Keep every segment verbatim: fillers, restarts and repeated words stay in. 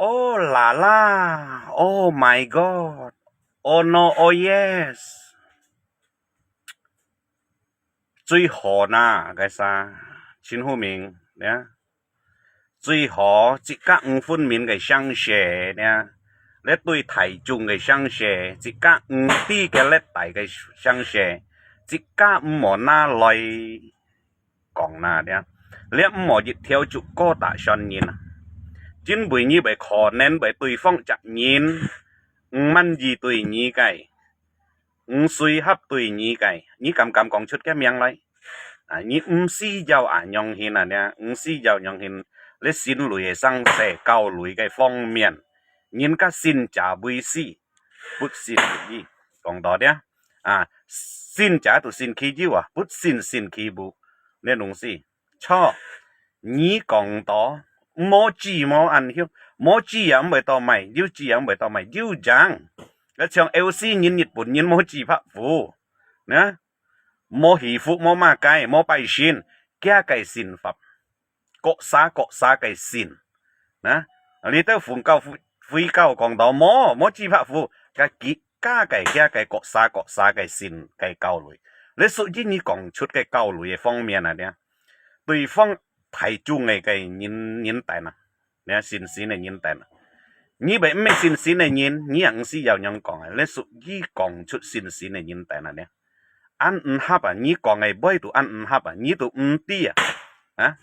Oh la la, oh my God, oh no, oh yes。最好哪，該儕，陳富明，呢？最好自家毋分明个聲勢，呢？這對大眾个聲勢，自家毋知个力大个聲勢，自家毋好拿來 講啦，這，這毋好一條竹篙打船人啊。因為你會可能會對方隻人，毋滿意對你个，毋隨合對你个，你敢敢講出个名來？啊，你毋需要啊，仰形啊，這，毋需要仰形，這心理个生死，交流个方面，人家信者為師，不信不疑。講到這，啊，信者就信其有啊，不信信其無。 這東西，著，你講到，無知無恁樣，無知也毋會到賣，有知也毋會到賣，有樣。該像歐洲人、日本人無知拍虎，呢？無祈福，無麼个，無拜神，佢个信法，各儕各儕个信，呢？你兜佛教、佛、佛教講到，無，無知拍虎，該佢 佢个，佢个各儕各儕个信个交流。這屬於你講出个交流个方面啊，這。對方大眾个，个人，人等啊，這信心个人等啊。你毋係，毋係信心个人，你也毋需要仰講啊，這屬於講出信心个人等啊，這。恁毋合啊，你講个話都恁毋合啊，你都毋知啊，啊？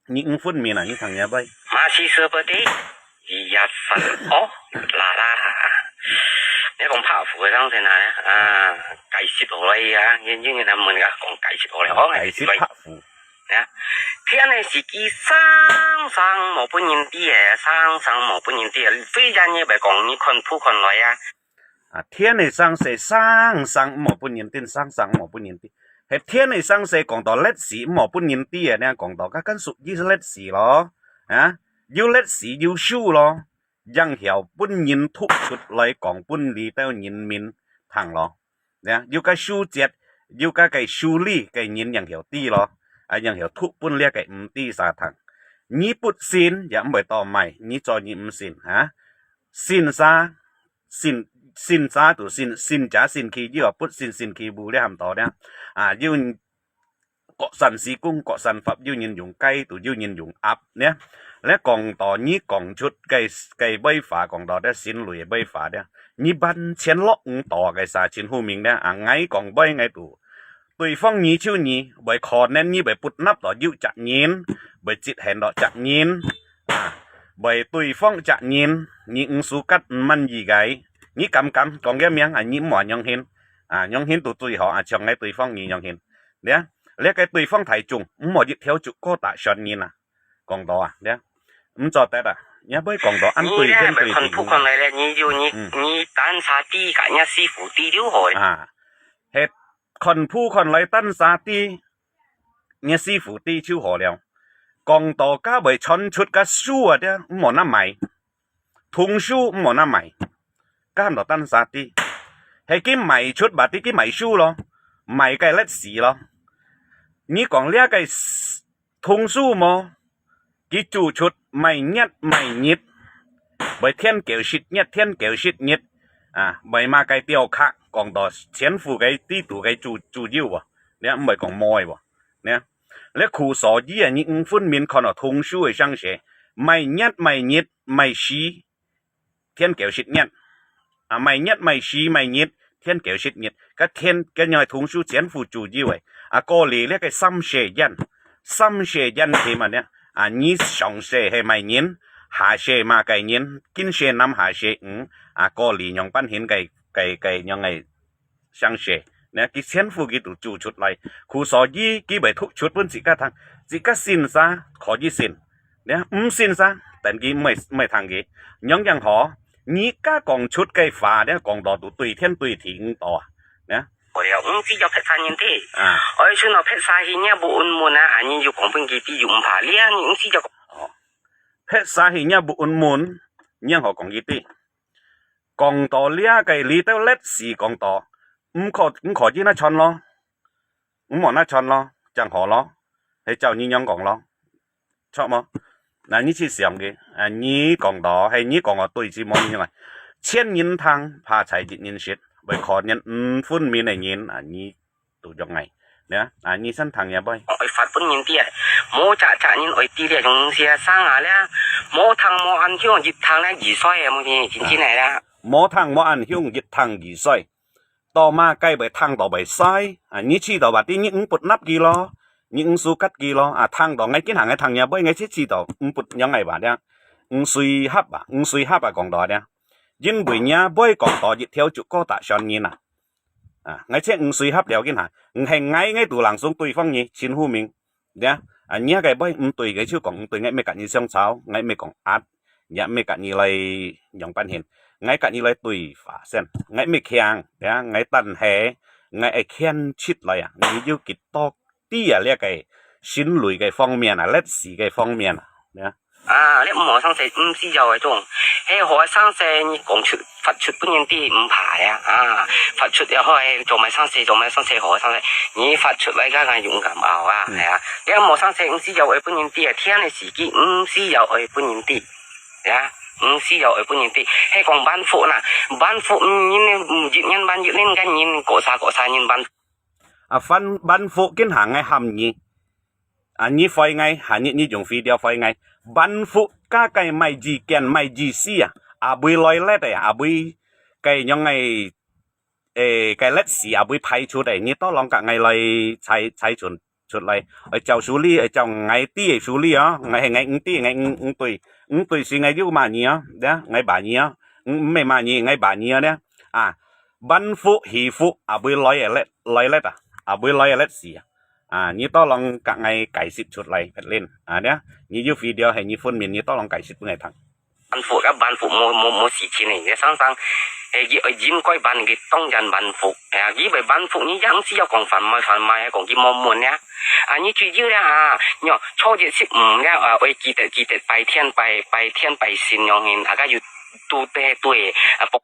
你毋分明啊，你聽𠊎話。Masih seperti biasa。哦，啦啦。你講拍虎个當時啊，啊，解釋好來啊，因，因為佢問啊，講解釋好來，哦，解釋拍虎。啊，天个時機生生無分人知个，生生無分人知个，非但你毋係講你看譜看來啊， 啊，天个生世生生毋好分人知，生生毋好分人知。係天个生世講到歷史毋好分人知个，你講到，該，該屬於歷史咯，啊，有歷史有書咯，正曉分人讀出來講分這兜人民聽咯。啊，有个書節，有个，个書理个人正曉知咯，啊，正曉讀分這个毋知儕聽。你不信也毋會到賣，你做你毋信，啊，信儕 信，信者就信，信者信其有，不信信其無，這下毋多了。啊，有人各散時光，各散法，有人用雞，就有人用鴨呢。這講到你講出个，个話，講到這心理个話呢，你完全落毋到个，sa，陳富明呢，啊，𠊎講話𠊎都 對方你就你，會可能你會不納到有隻人，會執行到隻人，啊，會對方隻人，你毋suka毋滿意个，你敢敢講个名啊，你毋好仰形，啊，仰形都最好啊，像該對方你仰形。這，這个對方大眾，毋好一條竹篙打船人啊，講到啊，這，毋做得啊，也毋會講到恁對天對地。你這還看譜看來咧，你就你，嗯。你單儕知，自家師傅知就好咧。啊，係 看譜看來單儕知，若師傅知就好了。講到該會傳出个書啊，這毋好拿賣，通書毋好拿賣，該喊到單儕知。係佢賣出，berarti佢賣書咯，賣个歷史咯。你講這个通書無？ 佢主出賣月賣日，會天狗食月，天狗食日，啊，會麼个雕刻，講到全部个地圖个主，主有無？你毋會講無个無？你，你苦所以啊，你毋分明看到通書个相寫，賣月賣日賣時， 天狗食月。啊，賣月賣時賣日，天狗食日，該天，該樣个通書全部主有个。啊，過了這个三世因，三世因係麼个呢？啊，你上世係麼人，下世麼个人，今世男下世女，啊，過了樣般形个，个，个樣个 相寫，呢，佢全部佢都做出來。故所以佢會讀出分自家聽，自家信儕可以信，呢，毋信儕，等佢毋會，毋會聽佢。樣樣好，你家講出个話，呢，講到都對天對地毋到啊，呢。好了，毋知要拍啥人聽。啊。愛出到拍啥去，若不穩穩啊，啊，你又講分佢知又毋怕，你啊，你毋知要。哦。拍啥去，若不穩穩，樣好講佢知。 講到這个，這兜歷史講到，毋可，毋可以拿傳咯，毋好拿傳咯，正好咯，係照你樣講咯，著無？那你去想个，啊，你講到，係你講个對之無？你講，千人聽，怕在一人食，會可能毋分明个人，啊，你都用个，呀，啊，你先聽也會。愛發分人知啊，無隻隻人愛知咧，用些生啊咧，無聽無眼曉，一聽咧二歲啊，無聽，真真个啦。無聽無眼曉，一聽二歲。到嘛該會聽到會衰，啊，你試到話，你毋不納佢咯，你毋suka佢咯，啊，聽到𠊎今下𠊎聽也會，𠊎試試到毋不樣个話咧，毋隨合啊，毋隨合啊，講到咧，因為也會講到一條就過打算人啊，啊，𠊎試毋隨合了今下，毋係𠊎，𠊎都冷送對方呢，真負面。呀，啊，你个會毋對个就講毋對，𠊎毋係佮你相吵，𠊎毋係講壓，也毋係佮你來樣般形，𠊎佮你來對話先，𠊎毋係強，呀，𠊎但係，𠊎愛牽出來啊，你有幾多知啊，這个心理个方面啊，歷史个方面啊，呀。啊，你毋好生事，毋需要个種，係好生事，你講出，發出分人知，毋怕呀，啊，發出也好，做麼生事，做麼生事，好生事，你發出來，該个勇敢拗啊，嗯。係啊，你毋好生事，毋需要愛分人知啊，天个時機，毋需要愛分人知，呀，毋需要愛分人知，係講萬福呐，萬福，嗯，人呢，嗯，一年半一年个人，各儕各儕人萬福。啊，萬，萬福今下𠊎喊你，啊，你回𠊎，下日你用video回𠊎，萬福，該个麼意見，麼意思啊？啊，會來忒个，啊，會，該樣个，誒，該歷史啊，會排出个，你tolong佮𠊎來猜，猜出，出來，愛照處理，愛照𠊎知个處理哦，𠊎係𠊎毋知，𠊎毋，毋對，毋對是𠊎有罵你哦，呀，𠊎罵你哦，毋，毋係罵你，𠊎罵你哦，呀，啊，萬福，喜福，啊，會來个歷，來忒啊，啊，會來个歷史啊。 啊，你tolong佮𠊎解釋出來，Petlin。啊，呀，你有video係你分明，你tolong解釋分𠊎聽。萬福啊，萬福無，無，無事情个，這生生，誒，佢，誒，應該萬，佢當然萬福。哎呀，佢會萬福，你也毋需要講販賣，販賣，講佢無門呀。啊，你最要咧啊，你哦，初一十五咧，啊，愛記得，記得拜天，拜，拜天，拜神樣形，啊，該有都對，對，啊，不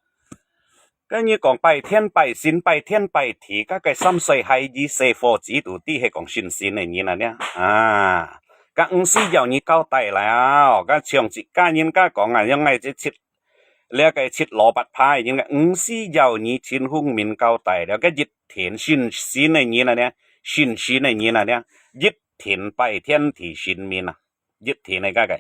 該你講拜天拜神、拜天拜地，該个三歲孩兒細伙子都知係講信神个人啊呢。啊，該毋需要你交代了，該像自家人家講啊，樣个這七，這个七老八派，應該毋需要你陳鴻明交代了，該一定信神个人啊呢，信神个人啊呢，一定拜天地神明啊。 一定个該个。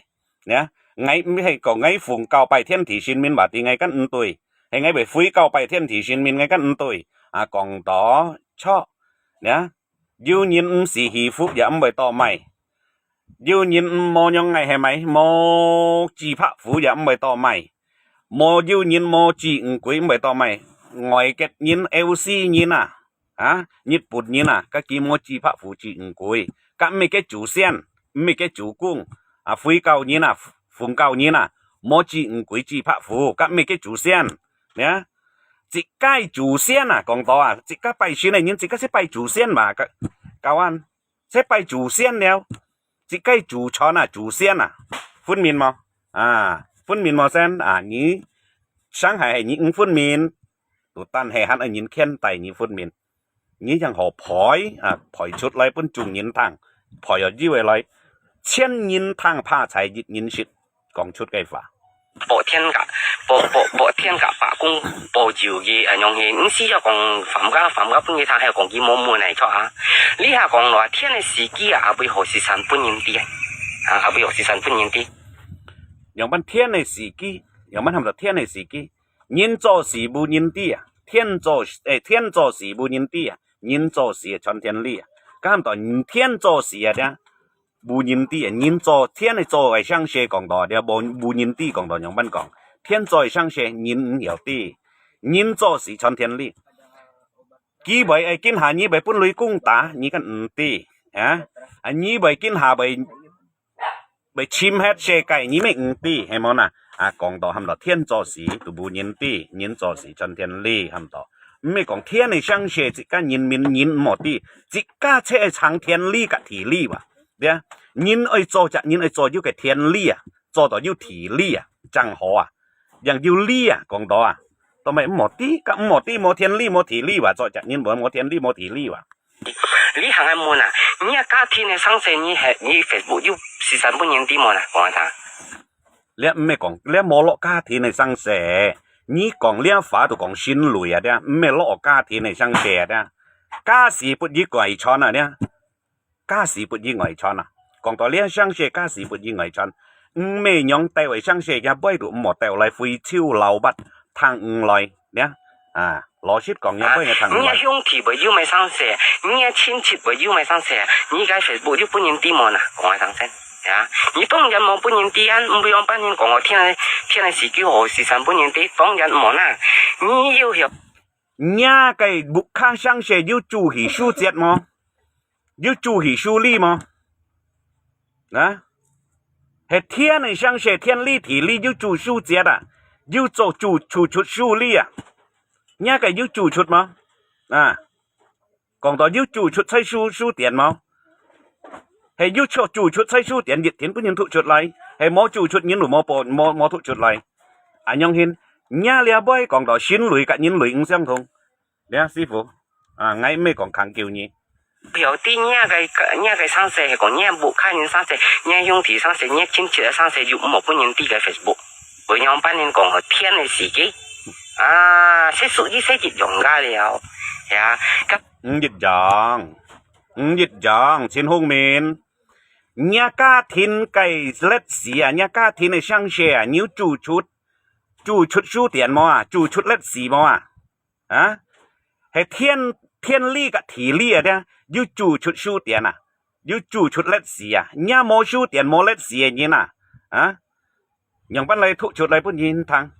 呀，𠊎毋係講𠊎奉教拜天地神明話知𠊎敢毋對，係𠊎會回教拜天地神明，𠊎敢毋對。啊，講到著，呀，有人毋識祈福也毋會倒賣，有人毋無樣个係咪？無紙白虎也毋會倒賣，無有人無紙魚粿毋會倒賣，外國人、歐洲人啊， 啊，日本人啊，該佢無紙白虎紙魚粿，該毋係个祖先，毋係个祖公，啊，回教人啊，奉教人啊，無紙魚粿紙白虎，該毋係个祖先，呀，自家祖先啊，講到啊，自家拜神个人，自家識拜祖先嘛，該，教恁，識拜祖先了，自家祖傳啊，祖先啊，分明無？啊，分明無先啊，你，上海係你毋分明，都但係還愛人牽帶你分明。 你正好賠，啊，賠出來分眾人聽，賠了以後來，千人聽怕在一人食，講出个話。保天个，保，保，保天个，保公，保佑个，啊，樣形，毋需要講凡家，凡家分佢聽，還有講佢無門來著啊。你還講咯，天个時機啊，阿會何時辰分人知啊？啊，阿會何時辰分人知？樣般天个時機，樣般喊做天个時機。 人做事無人知啊，天做，誒，天做事無人知啊，人做事傳天理啊。該喊到天做事啊，這無人知啊，人做，天个做个上世講到，這無，無人知講到樣般講，天做个上世，人毋曉知，人做事傳天理。佢會，誒，今下你會分雷公打，你敢毋知啊？啊，你會今下會 會侵蝕世界，你乜毋知，係無呐？啊，講到喊到天做事都無人知，人做事傳天理，喊到。毋係講天个上世，自家人民人毋好知，自家才係爭天理佮地理哇，對啊？人愛做隻，人愛做有个天理啊，做到有地理啊，正好啊，正有理啊，講到啊，都乜毋好知，佮毋好知，無天理，無地理哇，做隻人無，無天理，無地理哇。 你行个門啊，你个家庭个生事，你係，你Facebook有時辰分人知無啦，講下聽。這毋係講，這無落家庭个生死。你講這話都講心累啊，這毋係落家庭个生死啊，這家事不宜外傳啊，這家事不宜外傳啊。講到這生死，家事不宜外傳，毋係仰兜个生死，也背都毋好兜來回手老八聽毋來，這啊，老實講，也背个聽毋來。你个兄弟會有麼生死，你个親戚會有麼生死，你个Facebook又分人知無啦，講下聽先。 呀，你當然無分人知啊，毋會用別人講哦，天个，天个時機好時辰分人知，當然無啦。你要曉，若个屋下生死有主去守節無？有主去守理無？啊？係天个生死，天理地理有主守節啊，有做主，主出守理啊。若个有主出無？啊？ 講到有主出在守，守殿無？係有出，主出在守殿，一定分人闢出來，係無主出，人就無報，無，無闢出來。恁樣形，若這背講到神類佮人類毋相同。這師傅，啊，𠊎毋係講強求你。表弟，若个，若个生死係講若屋下人生死，若兄弟生死，若親戚个生死，又毋好分人知个Facebook。會仰般人講哦，天个時機。啊，世俗一世一樣个了。呀， 毋一樣，毋一樣，陳宏明。若家庭个歷史啊，若家庭个生死啊，你有主出，主出守殿無啊？主出歷史無啊？啊？係天，天理佮地理啊，這有主出守殿啊，有主出歷史啊，若無守殿無歷史个人啊，啊？ 仰般來闢出來分人聽？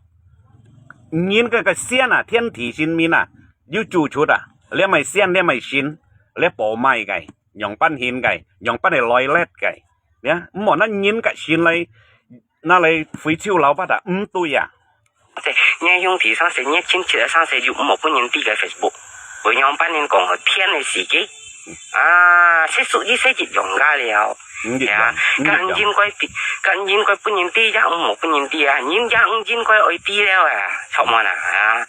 人个，个仙啊，天地神明啊，有主出啊，這毋係仙，這毋係神，這報麼个，仰般形个，仰般个來歷个，呀，毋好拿人佮神來，拿來回手老八啊，毋對啊。若兄弟生死，若親戚个生死，又毋好分人知个Facebook。 會仰般人講哦，天个時機。啊，世俗一世一樣个了。毋一樣，呀，毋一樣。該應該分，該應該分人知，也毋好分人知啊。人也毋應該愛知了啊，著無啦？啊，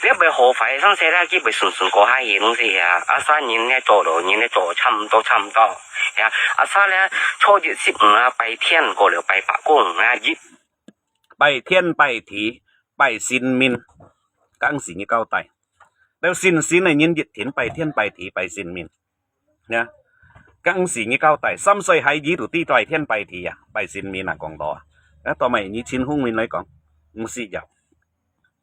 你袂好壞生死啦，佢會順順過下去東西啊。啊，啥人咧做咯，人咧做，差毋多，差毋多。呀，啊，啥咧，初一十五啊，拜天，過了拜伯公啊，一 拜天拜地，拜神明，該係你交代。兜信神个人一定拜天拜地，拜神明。呀，該係你交代。三歲孩兒都知拜天拜地啊，拜神明啊，講到啊。啊，到尾你陳宏明來講，毋需要。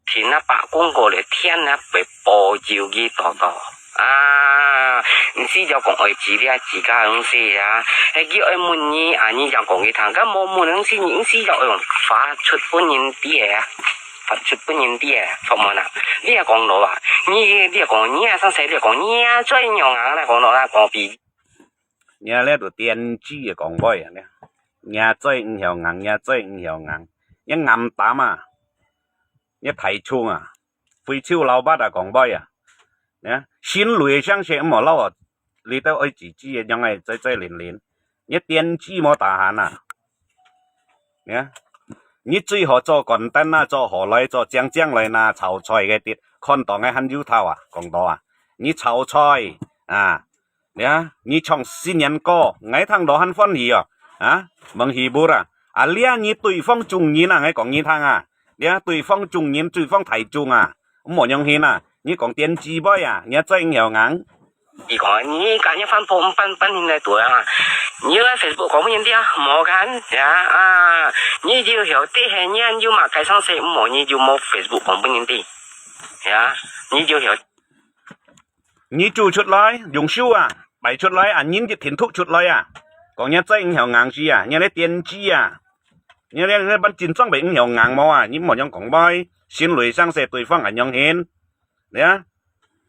天啊，伯公過了，天啊，會保佑佢多多。 啊，毋係就講愛知這知該東西啊，係佢愛問你啊，你正講佢聽，該無問東西，你毋係就愛用發出分人知个啊，發出分人知个，著無啦？你也講咯啊，你，你也講，你也生死，你也講，你也最樣啊，來講咯，來講比。你這都電視个講話啊，你，你最毋曉硬，你最毋曉硬，你暗膽啊，你大眾啊。 非洲老伯啊，講話啊，呀，心內个聲勢毋好漏啊，你兜愛自己个樣个嘴嘴靈靈，你電視無打閒啊，呀，你最好做乾單啊，做好來，做靚靚來拿炒菜个啲，看到个還有頭啊，講到啊，你炒菜啊， 呀，你唱新年歌，𠊎聽到還歡喜哦。啊，問題無啦。啊，這你對方眾人啊，𠊎講你聽啊。這對方眾人，對方大眾啊，毋好樣形啊。你講電視妹啊，你嘴毋曉硬。你講，你今日翻播，翻，翻現在對啊。你个Facebook講分人知啊，無看，呀，啊，你就曉得係你有麼个聲勢，毋好你就無Facebook講分人知。呀，你就曉 你走出來，用手啊，擺出來啊，人一定讀出來啊。講你嘴毋曉硬時啊，你个電視啊，你个，你个真裝備毋曉硬無啊？你莫樣講話，心內聲勢對方恁樣形，你啊，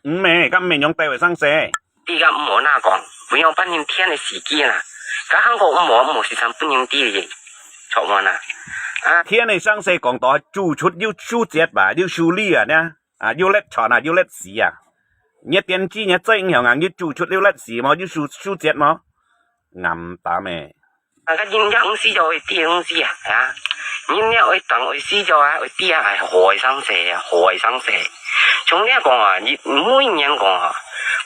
毋係，該毋係用對話聲勢。你个毋好那講，不用半天天个時間啦，該還過毋好，毋好時常不認知个，著無啦？啊，天个聲勢講到走出有手節吧，有手理啊，你啊。 啊，有歷史啊，有歷史啊。你電視，你嘴毋曉硬，你走出有歷史無？有手，手節無？暗淡誒。啊，該人家毋需要會知東西啊，啊，人家會當會需要啊，會知啊，哎，好个聲勢啊，好个聲勢。像你講啊，你每年講啊，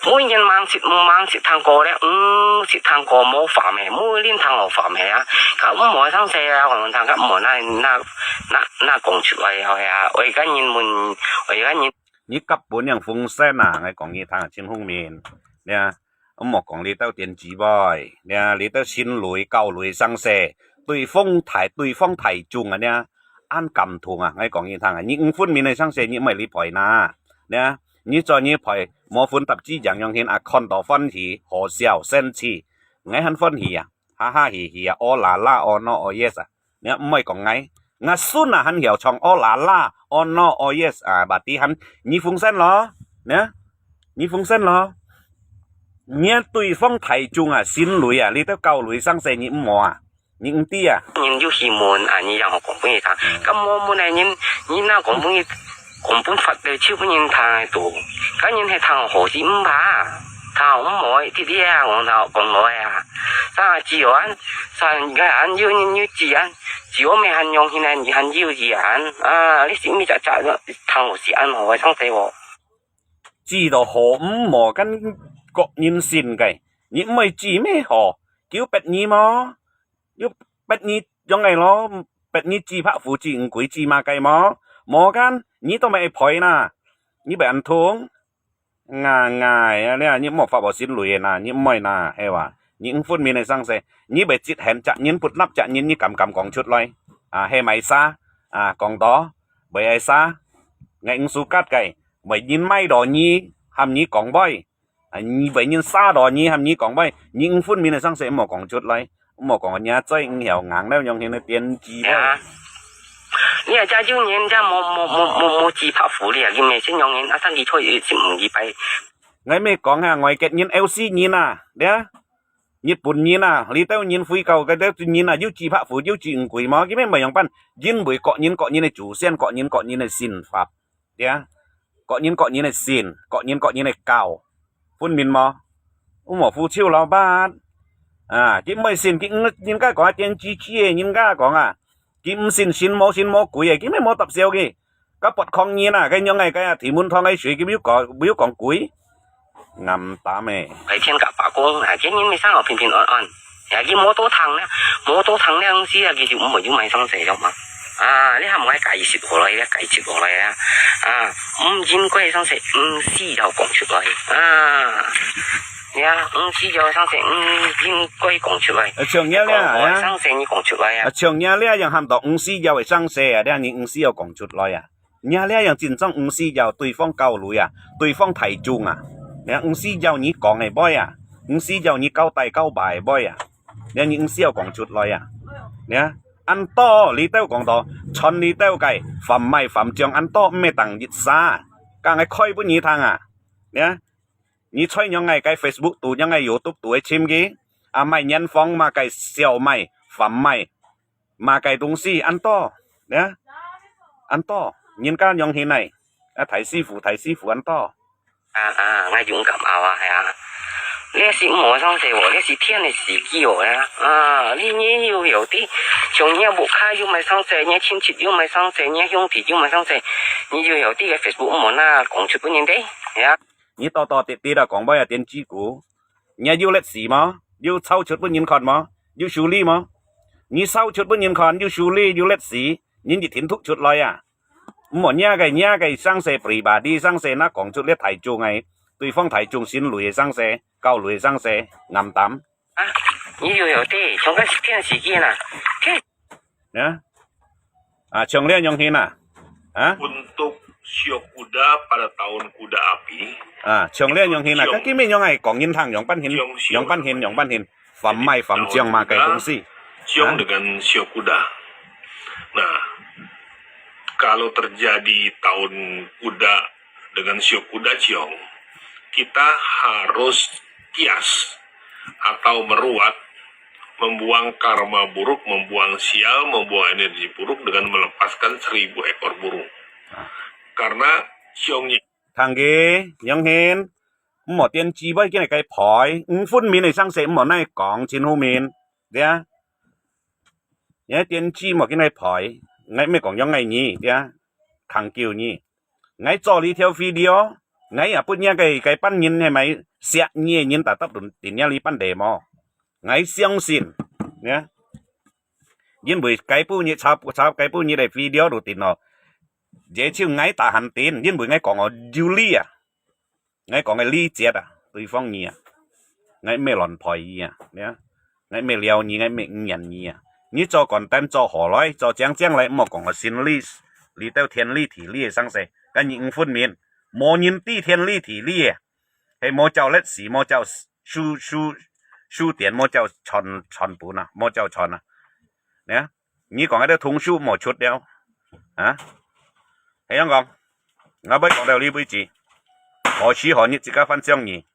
每日吂識，吂識聽過咧，毋識聽過無法咩，每日聽無法咩啊，佢毋會生事啊，講聽佢毋會那，那，那，那講出來啊，啊，我一個人問，我一個人。你甲本樣風聲啊，𠊎講你聽，真方便，呀，毋好講你兜電子杯，呀，你兜神雷、教雷生事，對方大，對方大眾啊，呀，恁感動啊，𠊎講你聽啊，你毋分明个生事，你毋係你賠哪，呀，你做你賠，無分搭子樣樣形啊，看到歡喜、好笑、生趣，𠊎很歡喜啊，哈哈嘻嘻啊，哦啦啦，哦no，哦yes啊，你毋會講𠊎，𠊎孫啊，很曉唱哦啦啦，哦no，哦yes啊，berarti很，你風聲咯，呢，你風聲咯，你對方大眾啊，神雷啊，你兜教雷生事你毋好啊，你毋知啊。人有希望啊，你讓我講分你聽，嗯。咁無問題，人，你那講分你 講分法律就分人聽个多，該人係聽好是毋怕，聽好毋好，弟弟啊，講到講來啊，啥只有恁，啥个恁有人有錢，只有咩還用現在你還有錢啊？你是毋是只只聽好是恁好个上帝哦？知道好毋好，跟各人信个，你毋會知咩好，九八二麼？ 有別你樣个咯，別你紙白虎紙五鬼紙麼个無？無kan，你都毋會賠哪，你會恁痛？𠊎𠊎啊，你你莫發我心累个哪，你毋會哪，係哇？你毋分明个生事，你會執行責任不納責任，你敢敢講出來？啊，係咪啥？啊，講到，會係啥？𠊎毋suka个，會人買到你，喊你講會。 啊，你會人殺到你，喊你講喂，你毋分明个生事，毋好講出來，毋好講人家嘴毋曉硬了，用現在電子喂。啊，你啊，家就人家無無無無無幾怕福利啊，佢每次用人啊，上去退一次五幾百。𠊎乜講啊，外國人、L C人啊，對啊，日本人啊，你兜人回教个兜人啊，有幾怕福，有幾五鬼嘛，佢乜毋樣辦，因為各人各人个祖先，各人各人个信法。 對啊，各人各人个信，各人各人个教，分明無？有無？富châu老闆，啊，佢毋會信，佢毋，人家講啊，電子機个，人家講啊，佢毋信神無神無鬼个，佢乜無搭笑个。該八空人啊，該樣个，該啊，天文堂个水，佢有講，有講鬼。 暗淡个。白天甲罷工，啊，今日咪生活平平安安。呀，佢無多糖呢，無多糖呢，東西啊，佢就毋會有買生事了嘛。啊，你還毋愛解釋過來，你解釋過來啊。啊，毋應該生事，毋需要講出來。啊，呀，毋需要生事，毋應該講出來。呃，像你啊，講過个生事你講出來啊。啊，像你啊，樣喊到毋需要个生事啊，你毋需要講出來啊。 若這樣真正毋需要對方交流啊，對方大眾啊，若毋需要你講个話啊，毋需要你交代交代个話啊，若你毋需要講出來啊。若恁多你兜講到，傳你兜个，凡賣凡將恁多，毋係當一儕，講个開分你聽啊。若你在仰个該Facebook肚，仰个YouTube肚去尋佢，啊，賣年貨麼个小賣，凡賣， 麼个東西恁多，呀？恁多，人家仰形呢？啊，大師傅，大師傅恁多。啊，啊，𠊎勇敢拗啊，係啊。這係無生事哦，這係天个時機哦，呀。啊，你，你又有的，像你屋下又買生事，你親戚又買生事，你兄弟又買生事，你又有的个Facebook無那講出分人知，呀。 你多多滴滴啦，講話啊，電子股。你有歷史無？有抄出分人看無？有修理無？你抄出分人看，有修理，有歷史，人一定讀出來啊。毋好若个，若个生事pribadi，生事那講出來大眾个，對方大眾心內个生事，交流个生事，暗淡。啊，你又有的，像个電視機啦，電 啊？啊，像這樣形啊？啊？Untuk Sio Kuda pada tahun Kuda Api. 啊，像這樣形啊？該今日樣个講人聽，樣般形，樣般形，樣般形，凡賣凡將麼个東西？Ciong dengan Sio Kuda. Nah, kalau terjadi tahun Kuda dengan Sio Kuda Ciong, kita harus kias atau meruat, membuang karma buruk, membuang sial, membuang energi buruk dengan melepaskan seribu ekor burung. Karena Ciong-nya 聽佢，樣形，毋好電子杯今日个牌，毋分明个生事，毋好那講，真好面，對啊。你電子莫今日牌，𠊎毋係講樣个你，對啊，聽叫你。 𠊎做這條video， 𠊎也不認个，該班人係咪識你个人，大大都定這裡班地無？𠊎相信，呀，因為該部日查查該部日个video都定咯，這就𠊎大喊定，因為𠊎講哦有理啊，𠊎講个理節啊，對方你啊，𠊎毋係亂配你啊，呀，𠊎毋係撩你，𠊎毋係五眼你啊，你做官單做好來，做將將來，莫講个心理，裡兜天理地理个生死，跟你毋分明，無人知天理地理个。 係無照歷史，無照書書書典，無照傳傳本啊，無照傳啊。呢，你講該兜通書無出了啊？係樣講，𠊎會講到這為止，何時何日自家翻相你，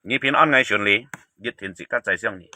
你平安𠊎順利，一定自家再相你。